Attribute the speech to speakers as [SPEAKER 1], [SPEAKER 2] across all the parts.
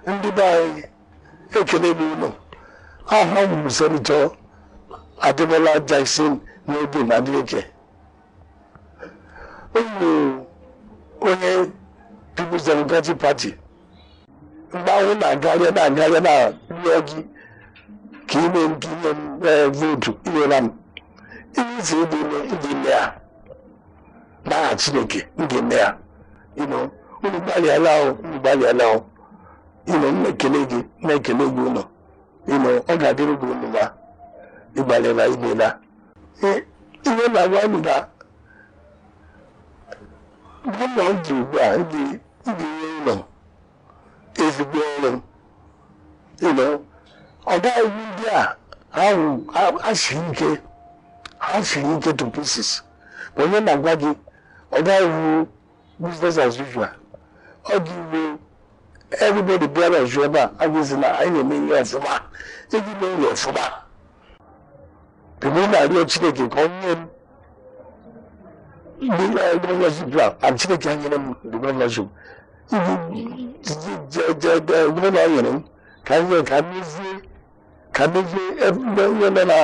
[SPEAKER 1] Ndị be anyị, ekele m unu. Aha m bụ Senator Ademola Jackson Nwodim Adeleke, unu onye People's Democratic Party. Mgbe ahụ na-agagharị na-agagharị na-arịọ gị ka ime nke inye m vootu, inyela m ihe isi ịdị ime ịdị ime ya n'aha Chineke m ga-eme ya. Unu gbalịala o, unu gbalịala o. M na-ekele gị, na-ekele gị ụlọ. Ọ ga-adịrị gị unu ma ịgbalịla imela ihe na-agwa unu na ụlọ m dị ugbu a ndị ndị ụlọ ezigbo ọrụ. Ọ gaghị ndị a ahụ ha siri ike, ha siri ike to pieces. Onye na-agwa gị, ọ gaghị wu business as usual. Ọ dị iwu everybody bịara ọzọ ebe a agụzi na anyị na-eme ihe ọfụma iji mee ihe ọfụma. Mgbe na-arịọ Chineke ka ọ nye m governorship a, and Chineke nyere m the governorship iji governor nyere m ka nye ka mezie ka mezie ebe ihe nọ na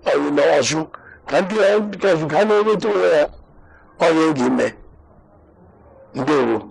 [SPEAKER 1] ọyị Ọshụ, ka ndị Ọshụ ka na-enweta onwe ya ọya ga-eme. Ndewo.